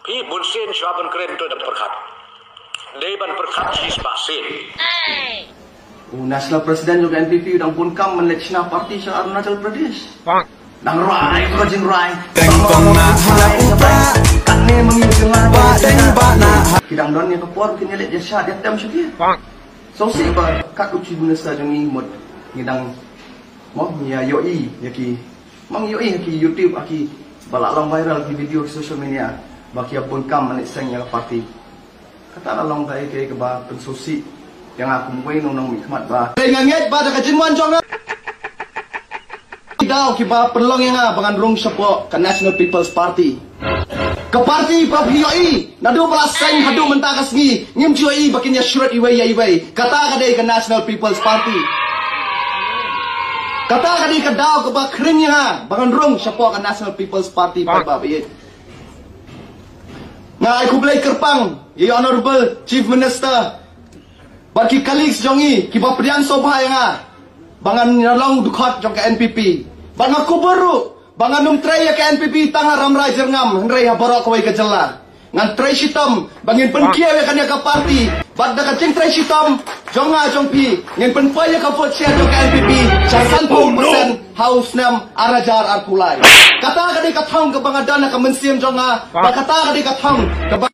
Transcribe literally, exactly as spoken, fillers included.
Phi bun sien shuwa ban kren to da pyrkhat. Dei ban pyrkhat shi spah sien. U National President jong ka N P P u dang bun kam ban leit shna party sha Arunachal Pradesh. Dang rai ko jing rai. Teng tong na ha u ba. Kat ne mangi jing rai. Ba teng ba na ha. Ki dang don ïa ka por kin ïa leit ïa shad ïa tem sha ki. So si ba kat u Chief Minister jong ngi mut ngi dang mo ngi ïa ïohi ïa ki, mang ïohi ïa ki YouTube ha ki ba la long viral ki video social media ba ki ïa bun kam ban leit seng ïa ka party. Kata la long kaei kaei kaba pynsngewsih ïa nga kum uwei u nongmihkhmat ba. Te nga ngeit ba da ka jingwan jong nga ki daw kiba pynlong ïa nga ba ngan rung shapoh ka National People's Party. Ka party ba phi ïohi naduh ba la seng haduh mynta ka sngi ngim ju ïohi ba kin ïa shrut iwei ïa iwei. Kata ka dei ka National People's Party. Kata ka dei ka daw kaba khring ïa nga ba ngan rung shapoh ka National People's Party. Paidbah ba ïeit, nga ai khublei kyrpang ïa i Honourable Chief Minister bad ki colleagues jong i kiba pdiang sngewbha ïa nga ba ngan ïa long dkhot jong ka N P P. Bad nga kubur ruh ba ngan ym trei ïa ka N P P tang ha Rambrai Jyrngam hynrei ha baroh kawei ka jylla. Ngan trei shitom ba ngin pynkiew ïa kane ka party. Bad da ka jingtrei shitom jong nga jong phi ngin pynpoi ïa ka vote share jong ka N P P sha sanphew percent ha u snem ar hajar arphew lai. Kata ka dei ka thong kaba nga don ha ka mynsiem jong nga. Bad kata ka dei ka thong kaba